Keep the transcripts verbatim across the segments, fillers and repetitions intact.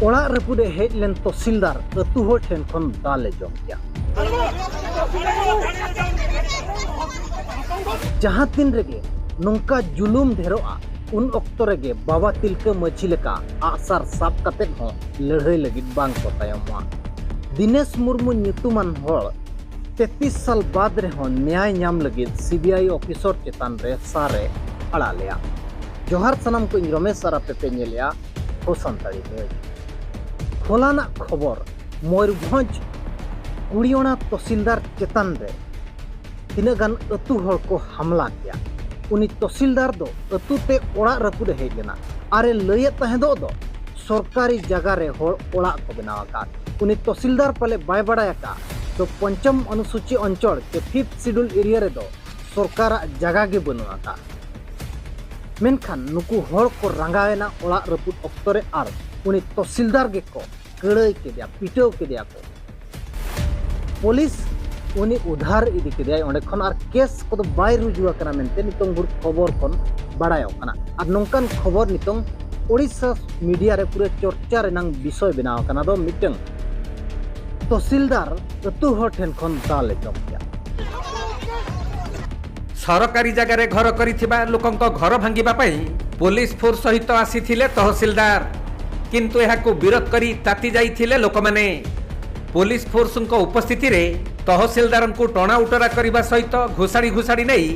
ᱚᱲᱟᱜ ᱨᱟᱹᱯᱩᱫ ᱮ ᱦᱮᱡ ᱞᱮᱱ ᱛᱚᱥᱤᱞᱫᱟᱨ ᱟᱹᱛᱩ ᱦᱚᱲ ᱴᱷᱮᱱ ᱠᱷᱚᱱ ᱫᱟᱞ ᱮ ᱡᱚᱢ ᱠᱮᱭᱟ᱾ ᱡᱟᱦᱟᱸ ᱛᱤᱱ ᱨᱮᱜᱮ ᱱᱚᱝᱠᱟ ᱡᱩᱞᱩᱢ ᱰᱷᱮᱨᱚᱜᱼᱟ, ᱩᱱ ᱚᱠᱛᱚ ᱨᱮᱜᱮ ᱵᱟᱵᱟ ᱛᱤᱞᱠᱟᱹ ᱢᱟᱹᱡᱷᱤ ᱞᱮᱠᱟ ᱟᱜᱼᱥᱟᱨ ᱥᱟᱵ ᱠᱟᱛᱮᱫ ᱦᱚᱸ ᱞᱟᱹᱲᱦᱟᱹᱭ ᱞᱟᱹᱜᱤᱫ ᱵᱟᱝ ᱠᱚ ᱛᱟᱭᱚᱢᱚᱜᱼᱟ᱾ ᱫᱤᱱᱮᱥ ᱢᱩᱨᱢᱩ ᱧᱩᱛᱩᱢᱟᱱ ᱦᱚᱲ ᱛᱮᱛᱨᱤᱥ ᱥᱟᱞ ᱵᱟᱫ ᱨᱮᱦᱚᱸ ᱱᱮᱭᱟᱭ ᱧᱟᱢ ᱞᱟᱹᱜᱤᱫ ᱥᱤᱵᱤᱟᱭ ᱚᱯᱷᱤᱥᱚᱨ ᱪᱮᱛᱟᱱ ᱨᱮ ᱥᱟᱨ ᱮ ᱟᱲᱟᱜ ᱞᱮᱫᱼᱟ᱾ ᱡᱚᱦᱟᱨ ᱥᱟᱱᱟᱢ ᱠᱚ, ᱤᱧ ᱨᱚᱢᱮᱥ ᱟᱨ ᱟᱯᱮ ᱯᱮ ᱧᱮᱞᱮᱫᱼᱟ ᱠᱷᱚ ᱥᱟᱱᱛᱟᱲᱤ ᱱᱤᱭᱩᱡᱽ᱾ ᱦᱚᱞᱟᱱᱟᱜ ᱠᱷᱚᱵᱚᱨ, ᱢᱚᱭᱩᱨᱵᱷᱚᱸᱡᱽ ᱠᱩᱲᱤᱭᱚᱱᱟ ᱛᱚᱥᱤᱞᱫᱟᱨ ᱪᱮᱛᱟᱱ ᱨᱮ ᱛᱤᱱᱟᱹᱜ ᱜᱟᱱ ᱟᱹᱛᱩ ᱦᱚᱲ ᱠᱚ ᱦᱟᱢᱞᱟ ᱠᱮᱭᱟ᱾ ᱩᱱᱤ ᱛᱚᱥᱤᱞᱫᱟᱨ ᱫᱚ ᱟᱹᱛᱩ ᱛᱮ ᱚᱲᱟᱜ ᱨᱟᱹᱯᱩᱫ ᱮ ᱦᱮᱡ ᱞᱮᱱᱟ ᱟᱨ ᱮ ᱞᱟᱹᱭᱮᱫ ᱛᱟᱦᱮᱸᱫᱚᱜ ᱫᱚ ᱥᱚᱨᱠᱟᱨᱤ ᱡᱟᱭᱜᱟ ᱨᱮ ᱦᱚᱲ ᱚᱲᱟᱜ ᱠᱚ ᱵᱮᱱᱟᱣ ᱟᱠᱟᱫ᱾ ᱩᱱᱤ ᱛᱚᱥᱤᱞᱫᱟᱨ ᱯᱟᱞᱮ ᱵᱟᱭ ᱵᱟᱲᱟᱭ ᱟᱠᱟᱫ ᱫᱚ ᱯᱚᱧᱪᱚᱢ ᱚᱱᱩᱥᱩᱪᱤ ᱚᱧᱪᱚᱞ ᱪᱮ ᱯᱷᱤᱯᱛᱷ ᱥᱤᱰᱩᱞ ᱮᱨᱤᱭᱟ ᱨᱮᱫᱚ ᱥᱚᱨᱠᱟᱨᱟᱜ ᱡᱟᱭᱜᱟ ᱜᱮ ᱵᱟᱹᱱᱩᱜ ᱟᱠᱟᱫ᱾ ᱢᱮᱱᱠᱷᱟᱱ ᱱᱩᱠᱩ ᱦᱚᱲ ᱠᱚ ᱨᱟᱸᱜᱟᱣ ᱮᱱᱟ ᱚᱲᱟᱜ ᱨᱟᱹᱯᱩᱫ ᱚᱠᱛᱚ ᱨᱮ ᱟᱨ ᱩᱱᱤ ᱛᱚᱥᱤᱞᱫᱟᱨ ᱜᱮᱠᱚ ᱠᱟᱹᱲᱟᱹᱭ ᱠᱮᱫᱮᱭᱟ, ᱯᱤᱴᱟᱹᱣ ᱠᱮᱫᱮᱭᱟ ᱠᱚ᱾ ᱯᱩᱞᱤᱥ ᱩᱱᱤ ᱩᱫᱷᱟᱨ ᱤᱫᱤ ᱠᱮᱫᱮᱭᱟᱭ ᱚᱸᱰᱮ ᱠᱷᱚᱱ, ᱟᱨ ᱠᱮᱥ ᱠᱚᱫᱚ ᱵᱟᱭ ᱨᱩᱡᱩ ᱟᱠᱟᱱᱟ ᱢᱮᱱᱛᱮ ᱱᱤᱛᱚᱝ ᱵᱷᱳᱨ ᱠᱷᱚᱵᱚᱨ ᱠᱷᱚᱱ ᱵᱟᱲᱟᱭᱚᱜ ᱠᱟᱱᱟ᱾ ᱟᱨ ᱱᱚᱝᱠᱟᱱ ᱠᱷᱚᱵᱚᱨ ᱱᱤᱛᱚᱝ ᱳᱰᱤᱥᱟ ᱢᱤᱰᱤᱭᱟ ᱨᱮ ᱯᱩᱨᱟᱹ ᱪᱚᱨᱪᱟ ᱨᱮᱱᱟᱝ ᱵᱤᱥᱚᱭ ᱵᱮᱱᱟᱣ ᱟᱠᱟᱱᱟ ᱫᱚ ᱢᱤᱫᱴᱟᱝ ᱛᱚᱥᱤᱞᱫᱟᱨ ᱟᱹᱛᱩ ᱦᱚᱲ ᱴᱷᱮᱱ ᱠᱷᱚᱱ ᱫᱟᱞ ᱮ ᱡᱚᱢ ᱠᱮᱭᱟ। ସରକାରୀ ଜାଗାରେ ଘର କରିଥିବା ଲୋକଙ୍କ ଘର ଭାଙ୍ଗିବା ପାଇଁ ପୋଲିସ ଫୋର୍ସ ସହିତ ଆସିଥିଲେ ତହସିଲଦାର। କିନ୍ତୁ ଏହାକୁ ବିରୋଧ କରି ତାତି ଯାଇଥିଲେ ଲୋକମାନେ। ପୋଲିସ ଫୋର୍ସଙ୍କ ଉପସ୍ଥିତିରେ ତହସିଲଦାରଙ୍କୁ ଟଣା ଉଟରା କରିବା ସହିତ ଘୋଷାଡ଼ି ଘୋଷାଡ଼ି ନେଇ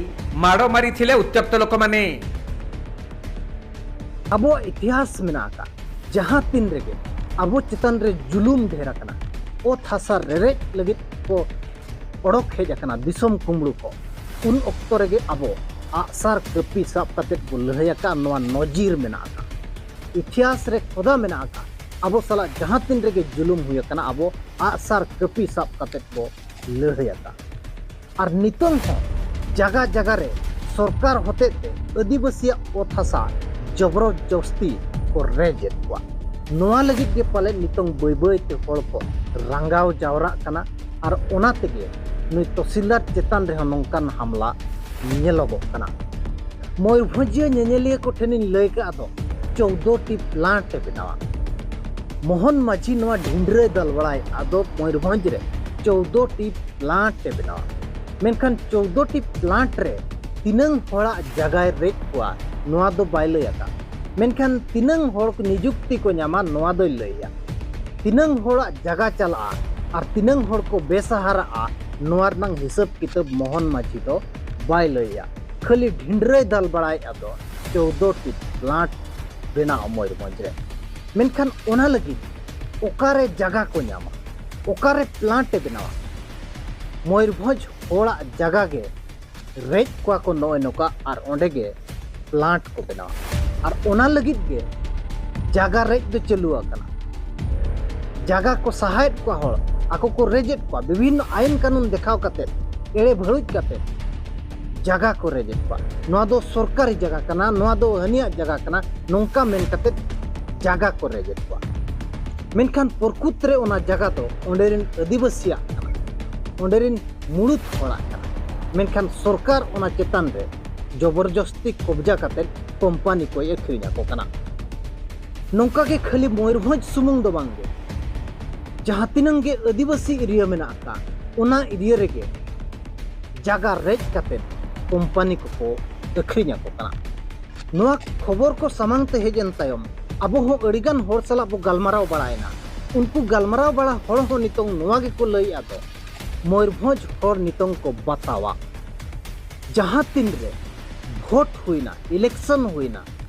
ମାଡ଼ ମାରିଥିଲେ ଉତ୍ତ୍ୟକ୍ତ ଲୋକମାନେ। ᱟᱵᱚᱣᱟᱜ ᱤᱛᱤᱦᱟᱥ ᱢᱮᱱᱟᱜ ᱟᱠᱟᱫ, ᱡᱟᱦᱟᱸ ᱛᱤᱱ ᱨᱮᱜᱮ ᱟᱵᱚ ᱪᱮᱛᱟᱱ ᱨᱮ ᱡᱩᱞᱩᱢ ᱰᱷᱮᱨ ᱟᱠᱟᱱᱟ, ᱚᱛ ᱦᱟᱥᱟ ᱨᱮᱨᱮᱡ ᱞᱟᱹᱜᱤᱫ ᱠᱚ ᱚᱰᱚᱠ ᱦᱮᱡ ᱟᱠᱟᱱᱟ ᱫᱤᱥᱚᱢ ᱠᱩᱢᱵᱽᱲᱩ ᱠᱚ, ᱩᱱ ᱚᱠᱛᱚ ᱨᱮᱜᱮ ᱟᱵᱚ ᱟᱜᱼᱥᱟᱨ ᱠᱟᱹᱯᱤ ᱥᱟᱵ ᱠᱟᱛᱮᱫ ᱵᱚ ᱞᱟᱹᱲᱦᱟᱹᱭ ᱟᱠᱟᱫ᱾ ᱱᱚᱣᱟ ᱱᱚᱡᱤᱨ ᱢᱮᱱᱟᱜ ᱟᱠᱟᱫ, ᱤᱛᱤᱦᱟᱥ ᱨᱮ ᱠᱷᱚᱫᱟ ᱢᱮᱱᱟᱜ ᱟᱠᱟᱫ᱾ ᱟᱵᱚ ᱥᱟᱞᱟᱜ ᱡᱟᱦᱟᱸ ᱛᱤᱱ ᱨᱮᱜᱮ ᱡᱩᱞᱩᱢ ᱦᱩᱭ ᱟᱠᱟᱱᱟ, ᱟᱵᱚ ᱟᱜᱼᱥᱟᱨ ᱠᱟᱹᱯᱤ ᱥᱟᱵ ᱠᱟᱛᱮᱫ ᱵᱚ ᱞᱟᱹᱲᱦᱟᱹᱭ ᱟᱠᱟᱫ᱾ ᱟᱨ ᱱᱤᱛᱚᱝ ᱦᱚᱸ ᱡᱟᱜᱟ ᱡᱟᱜᱟ ᱨᱮ ᱥᱚᱨᱠᱟᱨ ᱦᱚᱛᱮᱛᱮ ᱟᱹᱫᱤᱵᱟᱹᱥᱤᱭᱟᱜ ᱚᱛ ᱦᱟᱥᱟ ᱡᱚᱵᱚᱨ ᱡᱚᱥᱛᱤ ᱠᱚ ᱨᱮᱡᱮᱫ ᱠᱚᱣᱟ᱾ ᱱᱚᱣᱟ ᱞᱟᱹᱜᱤᱫ ᱜᱮ ᱯᱟᱞᱮ ᱱᱤᱛᱚᱝ ᱵᱟᱹᱭ ᱵᱟᱹᱭ ᱛᱮ ᱦᱚᱲ ᱠᱚ ᱨᱟᱸᱜᱟᱣ ᱡᱟᱣᱨᱟᱜ ᱠᱟᱱᱟ ᱟᱨ ᱚᱱᱟ ᱛᱮᱜᱮ ᱱᱩᱭ ᱛᱚᱥᱤᱞᱫᱟᱨ ᱪᱮᱛᱟᱱ ᱨᱮᱦᱚᱸ ᱱᱚᱝᱠᱟᱱ ᱦᱟᱢᱞᱟ ᱧᱮᱞᱚᱜᱚᱜ ᱠᱟᱱᱟ᱾ ᱢᱚᱭᱩᱨᱵᱷᱚᱸᱡᱤᱭᱟᱹ ᱧᱮᱧᱮᱞᱤᱭᱟᱹ ᱠᱚ ᱴᱷᱮᱱᱤᱧ ᱞᱟᱹᱭ ᱠᱟᱜ ᱫᱚ ᱪᱳᱫᱽᱫᱳ ᱴᱤ ᱯᱞᱟᱱᱴ ᱮ ᱵᱮᱱᱟᱣᱟ᱾ ᱢᱳᱦᱚᱱ ᱢᱟᱹᱡᱷᱤ ᱱᱚᱣᱟ ᱰᱷᱤᱸᱰᱨᱟᱹᱭ ᱫᱟᱞ ᱵᱟᱲᱟᱭ ᱟᱫᱚ ᱢᱚᱭᱩᱨᱵᱷᱚᱸᱡᱽ ᱨᱮ ᱪᱳᱫᱽᱫᱳ ᱴᱤ ᱯᱞᱟᱱᱴ ᱮ ᱵᱮᱱᱟᱣᱟ᱾ ᱢᱮᱱᱠᱷᱟᱱ ᱪᱳᱫᱽᱫᱳ ᱴᱤ ᱯᱞᱟᱱᱴ ᱨᱮ ᱛᱤᱱᱟᱹᱝ ᱦᱚᱲᱟᱜ ᱡᱟᱜᱟᱭ ᱨᱮᱡ ᱠᱚᱣᱟ, ᱱᱚᱣᱟ ᱫᱚ ᱵᱟᱭ ᱞᱟᱹᱭ ᱟᱠᱟᱫ᱾ ᱢᱮᱱᱠᱷᱟᱱ ᱛᱤᱱᱟᱹᱝ ᱦᱚᱲ ᱠᱚ ᱱᱤᱡᱩᱠᱛᱤ ᱠᱚ ᱧᱟᱢᱟ, ᱱᱚᱣᱟ ᱫᱚᱭ ᱞᱟᱹᱭᱟ᱾ ᱛᱤᱱᱟᱹᱝ ᱦᱚᱲᱟᱜ ᱡᱟᱜᱟ ᱪᱟᱞᱟᱜᱼᱟ ᱟᱨ ᱛᱤᱱᱟᱹᱝ ᱦᱚᱲ ᱠᱚ ᱵᱮᱥᱟᱦᱟᱨᱟᱜᱼᱟ, ᱱᱚᱣᱟ ᱨᱮᱱᱟᱝ ᱦᱤᱥᱟᱹᱵ ᱠᱤᱛᱟᱹᱵ ᱢᱳᱦᱚᱱ ᱢᱟᱹᱡᱷᱤ ᱫᱚ ᱵᱟᱭ ᱞᱟᱹᱭᱟ᱾ ᱠᱷᱟᱹᱞᱤ ᱰᱷᱤᱸᱰᱨᱟᱹᱭ ᱫᱟᱞ ᱵᱟᱲᱟᱭᱮᱫ ᱟᱫᱚ ᱪᱳᱫᱽᱫᱳ ᱴᱤ ᱯᱞᱟᱱᱴ ᱵᱮᱱᱟᱣ ᱢᱚᱭᱩᱨᱵᱷᱚᱸᱡᱽ ᱨᱮ᱾ ᱢᱮᱱᱠᱷᱟᱱ ᱚᱱᱟ ᱞᱟᱹᱜᱤᱫ ᱚᱠᱟᱨᱮ ᱡᱟᱜᱟ ᱠᱚ ᱧᱟᱢᱟ, ᱚᱠᱟᱨᱮ ᱯᱞᱟᱱᱴ ᱮ ᱵᱮᱱᱟᱣᱟ? ᱢᱚᱭᱩᱨᱵᱷᱚᱸᱡᱽ ᱦᱚᱲᱟᱜ ᱡᱟᱜᱟ ᱜᱮ ᱨᱮᱡ ᱠᱚᱣᱟ ᱠᱚ ᱱᱚᱜᱼᱚᱭ ᱱᱚᱝᱠᱟ, ᱟᱨ ᱚᱸᱰᱮ ᱜᱮ ᱯᱞᱟᱱᱴ ᱠᱚ ᱵᱮᱱᱟᱣᱟ᱾ ᱟᱨ ᱚᱱᱟ ᱞᱟᱹᱜᱤᱫ ᱜᱮ ᱡᱟᱜᱟ ᱨᱮᱡ ᱫᱚ ᱪᱟᱹᱞᱩ ᱟᱠᱟᱱᱟ᱾ ᱡᱟᱜᱟ ᱠᱚ ᱥᱟᱦᱟᱭᱮᱫ ᱠᱚᱣᱟ ᱦᱚᱲ, ᱟᱠᱚ ᱠᱚ ᱨᱮᱡᱮᱫ ᱠᱚᱣᱟ, ᱵᱤᱵᱷᱤᱱᱱᱚ ᱟᱭᱤᱱ ᱠᱟᱹᱱᱩᱱ ᱫᱮᱠᱷᱟᱣ ᱠᱟᱛᱮ, ᱮᱲᱮ ᱵᱷᱟᱹᱲᱩᱡ ᱠᱟᱛᱮ ᱡᱟᱜᱟ ᱠᱚ ᱨᱮᱡᱮᱫ ᱠᱚᱣᱟ᱾ ᱱᱚᱣᱟ ᱫᱚ ᱥᱚᱨᱠᱟᱨᱤ ᱡᱟᱜᱟ ᱠᱟᱱᱟ, ᱱᱚᱣᱟ ᱫᱚ ᱦᱟᱹᱱᱤᱭᱟᱜ ᱡᱟᱜᱟ ᱠᱟᱱᱟ, ᱱᱚᱝᱠᱟ ᱢᱮᱱ ᱠᱟᱛᱮ ᱡᱟᱜᱟ ᱠᱚ ᱨᱮᱡᱮᱫ ᱠᱚᱣᱟ᱾ ᱢᱮᱱᱠᱷᱟᱱ ᱯᱨᱚᱠᱩᱛ ᱨᱮ ᱚᱱᱟ ᱡᱟᱜᱟ ᱫᱚ ᱚᱸᱰᱮ ᱨᱮᱱ ᱟᱹᱫᱤᱵᱟᱹᱥᱤᱭᱟᱜ ᱠᱟᱱᱟ, ᱚᱸᱰᱮ ᱨᱮᱱ ᱢᱩᱲᱩᱫ ᱦᱚᱲᱟᱜ ᱠᱟᱱᱟ᱾ ᱢᱮᱱᱠᱷᱟᱱ ᱥᱚᱨᱠᱟᱨ ᱚᱱᱟ ᱪᱮᱛᱟᱱ ᱨᱮ ᱡᱚᱵᱚᱨᱡᱚᱥᱛᱤ ᱠᱚᱵᱡᱟ ᱠᱟᱛᱮ ᱠᱳᱢᱯᱟᱱᱤ ᱠᱚᱭ ᱟᱹᱠᱷᱨᱤᱧ ᱟᱠᱚ ᱠᱟᱱᱟ᱾ ᱱᱚᱝᱠᱟ ᱜᱮ ᱠᱷᱟᱹᱞᱤ ᱢᱚᱭᱩᱨᱵᱷᱚᱸᱡᱽ ᱥᱩᱢᱩᱝ ᱫᱚ ᱵᱟᱝ ᱜᱮ, ᱡᱟᱦᱟᱸ ᱛᱤᱱᱟᱹᱝ ᱜᱮ ᱟᱹᱫᱤᱵᱟᱹᱥᱤ ᱮᱨᱤᱭᱟ ᱢᱮᱱᱟᱜ ᱟᱠᱟᱫ, ᱚᱱᱟ ᱮᱨᱤᱭᱟ ᱨᱮᱜᱮ ᱡᱟᱜᱟ ᱨᱮᱡ ᱠᱟᱛᱮ ᱠᱳᱢᱯᱟᱱᱤ ᱠᱚᱠᱚ ᱟᱹᱠᱷᱨᱤᱧ ᱟᱠᱚ ᱠᱟᱱᱟ᱾ ᱱᱚᱣᱟ ᱠᱷᱚᱵᱚᱨ ᱠᱚ ᱥᱟᱢᱟᱝ ᱛᱮ ᱦᱮᱡ ᱮᱱ ᱛᱟᱭᱚᱢ, ᱟᱵᱚ ᱦᱚᱸ ᱟᱹᱰᱤᱜᱟᱱ ᱦᱚᱲ ᱥᱟᱞᱟᱜ ᱵᱚ ᱜᱟᱞᱢᱟᱨᱟᱣ ᱵᱟᱲᱟᱭᱮᱱᱟ᱾ ᱩᱱᱠᱩ ᱜᱟᱞᱢᱟᱨᱟᱣ ᱵᱟᱲᱟ ᱦᱚᱲ ᱦᱚᱸ ᱱᱤᱛᱚᱝ ᱱᱚᱣᱟ ᱜᱮᱠᱚ ᱞᱟᱹᱭᱮᱫᱼᱟ ᱫᱚ, ᱢᱚᱭᱩᱨᱵᱷᱚᱸᱡᱽ ᱦᱚᱲ ᱱᱤᱛᱚᱝ ᱠᱚ ᱵᱟᱛᱟᱣᱟ᱾ ᱡᱟᱦᱟᱸ ᱛᱤᱱ ᱨᱮ ᱵᱷᱳᱴ ᱦᱩᱭᱱᱟ, ᱤᱞᱮᱠᱥᱚᱱ ᱦᱩᱭᱱᱟ,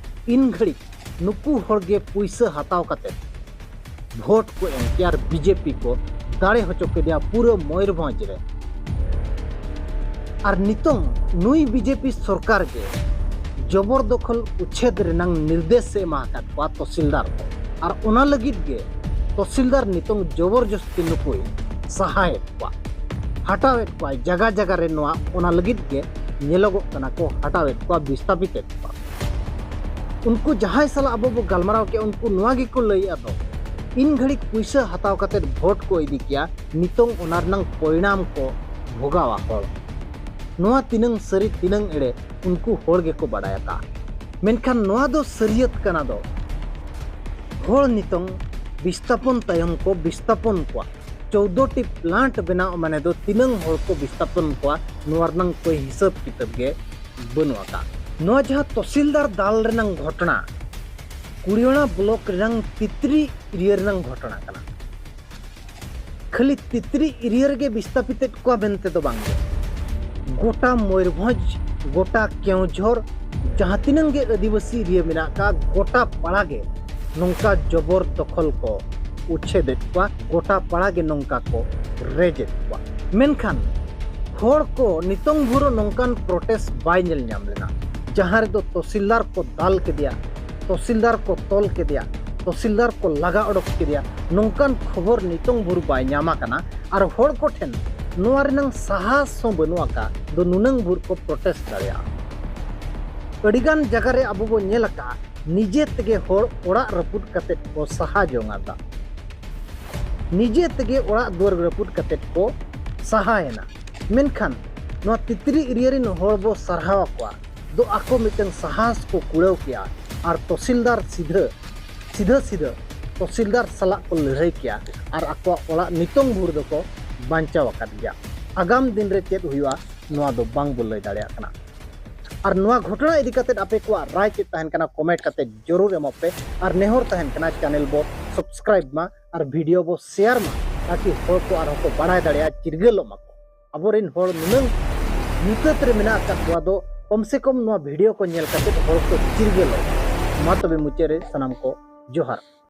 ᱤᱱ ᱜᱷᱟᱹᱲᱤᱡ ᱱᱩᱠᱩ ᱦᱚᱲ ᱜᱮ ᱯᱩᱭᱥᱟᱹ ᱦᱟᱛᱟᱣ ᱠᱟᱛᱮ ᱵᱷᱳᱴ ᱠᱚ ᱮᱢ ᱠᱮᱫᱟ ᱟᱨ ᱵᱤᱡᱮᱯᱤ ᱠᱚ ᱫᱟᱲᱮ ᱦᱚᱪᱚ ᱠᱮᱫᱮᱭᱟ ᱯᱩᱨᱟᱹ ᱢᱚᱭᱩᱨᱵᱷᱚᱸᱡᱽ ᱨᱮ᱾ ᱟᱨ ᱱᱤᱛᱚᱝ ᱱᱩᱭ ᱵᱤᱡᱮᱯᱤ ᱥᱚᱨᱠᱟᱨ ᱜᱮ ᱡᱚᱵᱚᱨ ᱫᱚᱠᱷᱚᱞ ᱩᱪᱷᱮᱫ ᱨᱮᱱᱟᱝ ᱱᱤᱨᱫᱮᱥ ᱮ ᱮᱢᱟ ᱟᱠᱟᱫ ᱠᱚᱣᱟ ᱛᱚᱥᱤᱞᱫᱟᱨ ᱠᱚ᱾ ᱟᱨ ᱚᱱᱟ ᱞᱟᱹᱜᱤᱫ ᱜᱮ ᱛᱚᱥᱤᱞᱫᱟᱨ ᱱᱤᱛᱚᱝ ᱡᱚᱵᱚᱨ ᱡᱚᱥᱛᱤ ᱱᱩᱠᱩᱭ ᱥᱟᱦᱟᱭᱮᱫ ᱠᱚᱣᱟ, ᱦᱟᱴᱟᱣᱮᱫ ᱠᱚᱣᱟᱭ ᱡᱟᱜᱟ ᱡᱟᱜᱟ ᱨᱮ᱾ ᱱᱚᱣᱟ ᱚᱱᱟ ᱞᱟᱹᱜᱤᱫ ᱜᱮ ᱧᱮᱞᱚᱜᱚᱜ ᱠᱟᱱᱟ ᱠᱚ ᱦᱟᱴᱟᱣᱮᱫ ᱠᱚᱣᱟ, ᱵᱤᱥᱛᱟᱯᱤᱛᱮᱫ ᱠᱚᱣᱟ᱾ ᱩᱱᱠᱩ ᱡᱟᱦᱟᱸᱭ ᱥᱟᱞᱟᱜ ᱟᱵᱚ ᱵᱚ ᱜᱟᱞᱢᱟᱨᱟᱣ ᱠᱮᱜᱼᱟ, ᱩᱱᱠᱩ ᱱᱚᱣᱟ ᱜᱮᱠᱚ ᱞᱟᱹᱭᱮᱫᱼᱟ ᱫᱚ, ᱤᱱ ᱜᱷᱟᱹᱲᱤᱡ ᱯᱩᱭᱥᱟᱹ ᱦᱟᱛᱟᱣ ᱠᱟᱛᱮᱫ ᱵᱷᱳᱴ ᱠᱚ ᱤᱫᱤ ᱠᱮᱭᱟ, ᱱᱤᱛᱚᱝ ᱚᱱᱟ ᱨᱮᱱᱟᱝ ᱯᱚᱨᱤᱱᱟᱢ ᱠᱚ ᱵᱷᱳᱜᱟᱣᱟ ᱦᱚᱲ᱾ ᱱᱚᱣᱟ ᱛᱤᱱᱟᱹᱝ ᱥᱟᱹᱨᱤ ᱛᱤᱱᱟᱹᱝ ᱮᱲᱮ, ᱩᱱᱠᱩ ᱦᱚᱲ ᱜᱮᱠᱚ ᱵᱟᱰᱟᱭ ᱟᱠᱟᱫᱼᱟ᱾ ᱢᱮᱱᱠᱷᱟᱱ ᱱᱚᱣᱟ ᱫᱚ ᱥᱟᱹᱨᱤᱭᱟᱹᱛ ᱠᱟᱱᱟ ᱫᱚ, ᱦᱚᱲ ᱱᱤᱛᱚᱝ ᱵᱤᱥᱛᱷᱟᱯᱚᱱ ᱛᱟᱭᱚᱢ ᱠᱚ ᱵᱤᱥᱛᱷᱟᱯᱚᱱ ᱠᱚᱣᱟ᱾ ᱪᱳᱫᱽᱫᱳ ᱴᱤ ᱯᱞᱟᱱᱴ ᱵᱮᱱᱟᱣ ᱢᱟᱱᱮ ᱫᱚ ᱛᱤᱱᱟᱹᱝ ᱦᱚᱲ ᱠᱚ ᱵᱤᱥᱛᱷᱟᱯᱚᱱ ᱠᱚᱣᱟ, ᱱᱚᱣᱟ ᱨᱮᱱᱟᱝ ᱠᱳᱭ ᱦᱤᱥᱟᱹᱵ ᱠᱤᱛᱟᱹᱵ ᱜᱮ ᱵᱟᱹᱱᱩᱜ ᱟᱠᱟᱫ᱾ ᱱᱚᱣᱟ ᱡᱟᱦᱟᱸ ᱛᱚᱦᱥᱤᱞᱫᱟᱨ ᱫᱟᱞ ᱨᱮᱱᱟᱝ ᱜᱷᱚᱴᱚᱱᱟ ᱠᱩᱲᱤᱣᱟᱲᱟ ᱵᱞᱚᱠ ᱨᱮᱱᱟᱝ ᱛᱤᱛᱨᱤ ᱮᱨᱤᱭᱟ ᱨᱮᱱᱟᱝ ᱜᱷᱚᱴᱚᱱᱟ ᱠᱟᱱᱟ᱾ ᱠᱷᱟᱹᱞᱤ ᱛᱤᱛᱨᱤ ᱮᱨᱤᱭᱟ ᱨᱮᱜᱮ ᱵᱤᱥᱛᱷᱟᱯᱤᱛᱮᱫ ᱠᱚᱣᱟ ᱢᱮᱱᱛᱮ ᱫᱚ ᱵᱟᱝ ᱜᱮ, ᱜᱚᱴᱟ ᱢᱚᱭᱩᱨᱵᱷᱚᱸᱡᱽ, ᱜᱚᱴᱟ ᱠᱮᱣᱡᱷᱚᱨ, ᱡᱟᱦᱟᱸ ᱛᱤᱱᱟᱹᱝ ᱜᱮ ᱟᱹᱫᱤᱵᱟᱹᱥᱤ ᱮᱨᱤᱭᱟ ᱢᱮᱱᱟᱜ ᱟᱠᱟᱫ, ᱜᱚᱴᱟ ᱯᱟᱲᱟ ᱜᱮ ᱱᱚᱝᱠᱟ ᱡᱚᱵᱚᱨ ᱫᱚᱠᱷᱚᱞ ᱠᱚ ᱩᱪᱷᱮᱫᱮᱫ ᱠᱚᱣᱟ, ᱜᱚᱴᱟ ᱯᱟᱲᱟ ᱜᱮ ᱱᱚᱝᱠᱟ ᱠᱚ ᱨᱮᱡᱮᱫ ᱠᱚᱣᱟ᱾ ᱢᱮᱱᱠᱷᱟᱱ ᱦᱚᱲ ᱠᱚ ᱱᱤᱛᱚᱝ ᱵᱷᱳᱨ ᱱᱚᱝᱠᱟᱱ ᱯᱨᱚᱴᱮᱥᱴ ᱵᱟᱭ ᱧᱮᱞ ᱧᱟᱢ ᱞᱮᱱᱟ, ᱡᱟᱦᱟᱸ ᱨᱮᱫᱚ ᱛᱚᱦᱥᱤᱞᱫᱟᱨ ᱠᱚ ᱫᱟᱞ ᱠᱮᱫᱮᱭᱟ, ᱛᱚᱦᱥᱤᱞᱫᱟᱨ ᱠᱚ ᱛᱚᱞ ᱠᱮᱫᱮᱭᱟ, ᱛᱚᱦᱥᱤᱞᱫᱟᱨ ᱠᱚ ᱞᱟᱜᱟ ᱚᱰᱚᱠ ᱠᱮᱫᱮᱭᱟ, ᱱᱚᱝᱠᱟᱱ ᱠᱷᱚᱵᱚᱨ ᱱᱤᱛᱚᱝ ᱵᱷᱳᱨ ᱵᱟᱭ ᱧᱟᱢ ᱟᱠᱟᱱᱟ᱾ ᱟᱨ ᱦᱚᱲ ᱠᱚᱴᱷᱮᱱ ᱱᱚᱣᱟ ᱨᱮᱱᱟᱝ ᱥᱟᱦᱟᱥ ᱦᱚᱸ ᱵᱟᱹᱱᱩᱜ ᱟᱠᱟᱫ ᱫᱚ ᱱᱩᱱᱟᱹᱝ ᱵᱷᱳᱨ ᱠᱚ ᱯᱨᱚᱴᱮᱥᱴ ᱫᱟᱲᱮᱭᱟᱜᱼᱟ᱾ ᱟᱹᱰᱤᱜᱟᱱ ᱡᱟᱭᱜᱟ ᱨᱮ ᱟᱵᱚ ᱵᱚ ᱧᱮᱞ ᱟᱠᱟᱫᱼᱟ, ᱱᱤᱡᱮ ᱛᱮᱜᱮ ᱦᱚᱲ ᱚᱲᱟᱜ ᱨᱟᱹᱯᱩᱫ ᱠᱟᱛᱮᱫ ᱠᱚ ᱥᱟᱦᱟ ᱡᱚᱝ ᱟᱠᱟᱫ, ᱱᱤᱡᱮ ᱛᱮᱜᱮ ᱚᱲᱟᱜ ᱫᱩᱣᱟᱹᱨ ᱨᱟᱹᱯᱩᱫ ᱠᱟᱛᱮᱫ ᱠᱚ ᱥᱟᱦᱟᱭᱮᱱᱟ᱾ ᱢᱮᱱᱠᱷᱟᱱ ᱱᱚᱣᱟ ᱛᱤᱛᱨᱤ ᱮᱨᱤᱭᱟ ᱨᱮᱱ ᱦᱚᱲ ᱵᱚ ᱥᱟᱨᱦᱟᱣ ᱟᱠᱚᱣᱟ ᱫᱚ ᱟᱠᱚ ᱢᱤᱫᱴᱟᱝ ᱥᱟᱦᱟᱥ ᱠᱚ ᱠᱩᱲᱟᱹᱣ ᱠᱮᱜᱼᱟ ᱟᱨ ᱛᱚᱦᱥᱤᱞᱫᱟᱨ ᱥᱤᱫᱷᱟᱹ ᱥᱤᱫᱷᱟᱹ ᱥᱤᱫᱷᱟᱹ ᱛᱚᱦᱥᱤᱞᱫᱟᱨ ᱥᱟᱞᱟᱜ ᱠᱚ ᱞᱟᱹᱲᱦᱟᱹᱭ ᱠᱮᱜᱼᱟ ᱟᱨ ᱟᱠᱚᱣᱟᱜ ᱚᱲᱟᱜ ᱱᱤᱛᱚᱝ ᱵᱷᱳᱨ ᱫᱚᱠᱚ ᱵᱟᱧᱪᱟᱣ ᱟᱠᱟᱫ ᱜᱮᱭᱟ᱾ ᱟᱜᱟᱢ ᱫᱤᱱ ᱨᱮ ᱪᱮᱫ ᱦᱩᱭᱩᱜᱼᱟ, ᱱᱚᱣᱟ ᱫᱚ ᱵᱟᱝ ᱵᱚ ᱞᱟᱹᱭ ᱫᱟᱲᱮᱭᱟᱜ ᱠᱟᱱᱟ᱾ ᱟᱨ ᱱᱚᱣᱟ ᱜᱷᱚᱴᱚᱱᱟ ᱤᱫᱤ ᱠᱟᱛᱮᱫ ᱟᱯᱮ ᱠᱚᱣᱟᱜ ᱨᱟᱭ ᱪᱮᱫ ᱛᱟᱦᱮᱱ ᱠᱟᱱᱟ, ᱠᱚᱢᱮᱱᱴ ᱠᱟᱛᱮᱫ ᱡᱚᱨᱩᱨ ᱮᱢᱚᱜ ᱯᱮ᱾ ᱟᱨ ᱱᱮᱦᱚᱨ ᱛᱟᱦᱮᱱ ᱠᱟᱱᱟ, ᱪᱮᱱᱮᱞ ᱵᱚ ᱥᱟᱵᱥᱠᱨᱟᱭᱤᱵ ᱢᱟ ᱟᱨ ᱵᱷᱤᱰᱤᱭᱳ ᱵᱚ ᱥᱮᱭᱟᱨ ᱢᱟ, ᱛᱟᱠᱤ ᱦᱚᱲ ᱠᱚ ᱟᱨᱦᱚᱸ ᱠᱚ ᱵᱟᱲᱟᱭ ᱫᱟᱲᱮᱭᱟᱜᱼᱟ, ᱪᱤᱨᱜᱟᱹᱞᱚᱜ ᱢᱟᱠᱚ᱾ ᱟᱵᱚᱨᱮᱱ ᱦᱚᱲ ᱱᱩᱱᱟᱹᱝ ᱧᱩᱛᱟᱹᱛ ᱨᱮ ᱢᱮᱱᱟᱜ ᱟᱠᱟᱫ ᱠᱚᱣᱟ ᱫᱚ ᱠᱚᱢ ᱥᱮ ᱠᱚᱢ ᱱᱚᱣᱟ ᱵᱷᱤᱰᱤᱭᱳ ᱠᱚ ᱧᱮᱞ ᱠᱟᱛᱮᱫ ᱦᱚᱲ ᱠᱚ ᱪᱤᱨᱜᱟᱹᱞᱚᱜ᱾ ᱢᱟ ᱛᱚᱵᱮ ᱢᱩᱪᱟᱹᱫ ᱨᱮ ᱥᱟᱱᱟᱢ ᱠᱚ ᱡᱚᱦᱟᱨ᱾